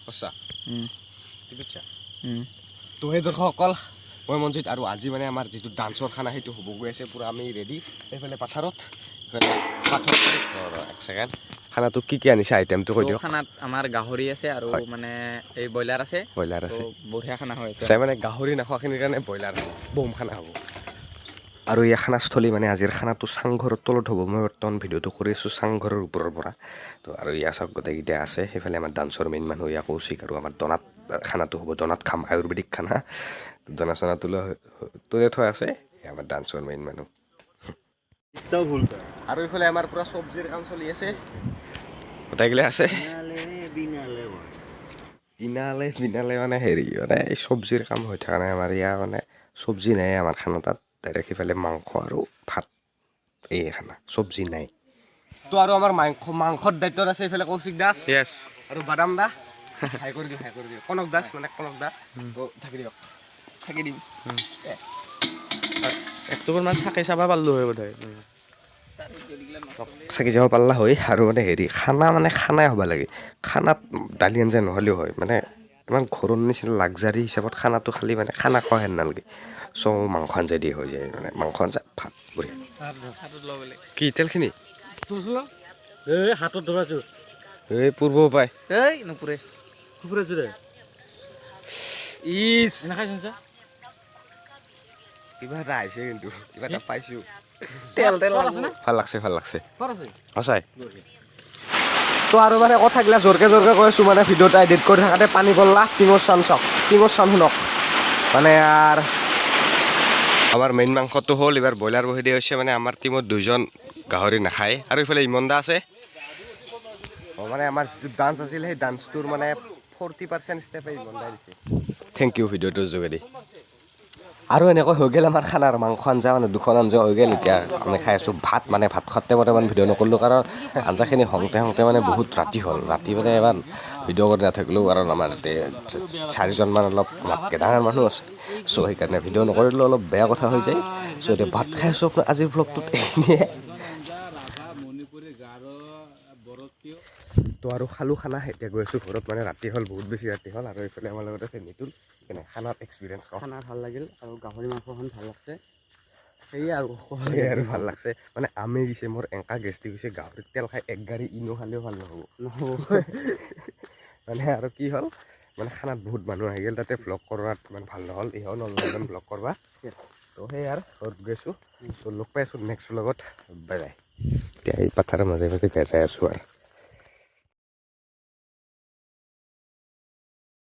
সঁচা টিপিছা। তো সেই দৰ্শকসকল, মই মঞ্জিত আৰু আজি মানে আমাৰ যিটো ডান্সৰ খানা, সেইটো হ'ব গৈ আছে। পূৰা আমি ৰেডি। এইফালে পাথাৰত, এইফালে পাথৰ। এক ছেকেণ্ড, খানাটো কি কি আনিছে, আইটেমটো কৈ দিয়ক। খানাত আমাৰ গাহৰি আছে আৰু মানে এই ব্ৰইলাৰ আছে। ব্ৰইলাৰ আছে। তো বঢ়িয়া খানা হৈ আছে। চাই মানে গাহৰি নাখোৱাখিনিৰ কাৰণে ব্ৰইলাৰ আছে। বম খানা হ'ব। আৰু এই খানাস্থলী, মানে আজিৰ খানাটো চাংঘৰৰ তলত হ'ব। মই বৰ্তমান ভিডিঅ'টো কৰি আছোঁ চাংঘৰৰ ওপৰৰ পৰা। তো আৰু ইয়াৰ চাওক, গোটেইকেইটা আছে। সেইফালে আমাৰ ডান্সৰ মেইন মানুহ ইয়া কৌশিক। আৰু আমাৰ দনাত খানাটো হ'ব, দনাত খাম আয়ুৰ্বেদিক খানা। দনা চনা তোলা তোলে থোৱা আছে। এই আমাৰ ডান্সৰ মেইন মানুহ। আৰু এইফালে আমাৰ পূৰা চব্জিৰ কাম চলি আছে, গোটেইগিলা আছে। ইনালে বিনালে মানে হেৰি, মানে এই চব্জিৰ কাম হৈ থকা নাই আমাৰ ইয়াৰ। মানে চব্জি নাই আমাৰ খানা তাত। ডাইৰেক্ট সিফালে মাংস আৰু ভাত, এই খানা, চব্জি নাই। তো আৰু আমাৰ মাংসৰ দায়িত্বত আছে এইফালে কৌশিক দাস আৰু বাদাম দা। হাই কৰি দিওঁ, হাই কৰি দিওঁ। কনক দাস, মানে কনক দা। তো থাকি দিয়ক। থাকি দিম। অক্টোবৰ মান চাকি চাব পাৰিলোঁ হয় বোধহয়। চাকি যাব পাৰিলা হয়। আৰু মানে হেৰি, খানা মানে খানাই হ'ব লাগে। খানাত দালি আঞ্জা নহ'লেও হয়। মানে ইমান ঘৰৰ নিচিনা লাক্সাৰী হিচাপত খানাটো খালি মানে খানা খোৱা হেন নালাগে। চ' মাংস আঞ্জা দি হৈ যায়। মানে মাংস আঞ্জা ভাত বঢ়িয়া। হাতত ল'ব বেলেগ। কি তেলখিনি? এই হাতত ধৰাইছো। এই পূৰ্ব পায়। এই নুপুৰে। কুকুৰে ইচ নাখাইছোন। কিবা এটা আহিছে কিন্তু, কিবা এটা পাইছোঁ। তেল তেল। ভাল লাগছে, ভাল লাগছে। আছে। সঁচাই। তো আৰু মানে কথাগিলা জোৰকে জোৰকে কৈ আছোঁ, মানে ভিডিঅ'টো এডিট কৰি থাকোঁতে পানী পৰলা। টিঙৰ চাউণ্ড চাওক, টিঙৰ চাউণ্ড শুনক। মানে আৰু আমাৰ মেইন মাংসটো হ'ল, এইবাৰ ব্ৰইলাৰ বহি দিয়া হৈছে। মানে আমাৰ টীমত দুইজন গাহৰি নাখায়। আৰু ইফালে ইমন দা আছে। অঁ, মানে আমাৰ যিটো ডান্স আছিল, সেই ডান্সটোৰ মানে 40% ষ্টেপে ইমন দাই দিছে। Thank U ভিডিঅ'টোৰ যোগেদি। আৰু এনেকৈ হৈ গ'ল আমাৰ খানাৰ মাংস আঞ্জা, মানে দুখন আঞ্জা হৈ গ'ল। এতিয়া আমি খাই আছোঁ ভাত। মানে ভাত খোৱাৰ টাইমত ইমান ভিডিঅ' নকৰিলোঁ, কাৰণ আঞ্জাখিনি হওঁতে হওঁতে মানে বহুত ৰাতি হ'ল। ৰাতি মানে ইমান ভিডিঅ' কৰি নাথাকিলোঁ, কাৰণ আমাৰ তাতে চাৰিজনমান অলপ আমাতকৈ ডাঙৰ মানুহ আছে। চ' সেইকাৰণে ভিডিঅ' নকৰিলেও অলপ বেয়া কথা হৈ যায়। চ' এতিয়া ভাত খাই আছোঁ। আপোনাৰ আজিৰ ভ্লগটোত এইখিনিয়ে। মণিপুৰী, গাৰো, বৰতীয়। তো আৰু খালোঁ খানা, এতিয়া গৈ আছোঁ ঘৰত। মানে ৰাতি হ'ল, বহুত বেছি ৰাতি হ'ল। আৰু এইফালে আমাৰ লগত আছে নিতুল। কেনে খানাৰ এক্সপিৰিয়েঞ্চ কওঁ? খানা ভাল লাগিল আৰু গাহৰি মাংসখন ভাল লাগছে, সেয়ে আৰু। সেয়ে আৰু ভাল লাগছে। মানে আমি দিছে, মোৰ এনেকা গেষ্টিক হৈছে, গাহৰিত তেল খাই এক গাড়ী ইনো খালেও ভাল নহ'ব। নহ'ব। মানে আৰু কি হ'ল, মানে খানাত বহুত মানুহ আহি গ'ল, তাতে ভ্লগ কৰাত ইমান ভাল নহ'ল। ইহঁও নল'ল ইমান ভ্লগ কৰবা। তো সেই আৰু ঘৰত গৈছোঁ। তো লগ পাই আছোঁ নেক্সট ভ্লগত। Bye bye. এতিয়া এই পথাৰৰ মাজে মাজে গাই চাই আছোঁ আৰু।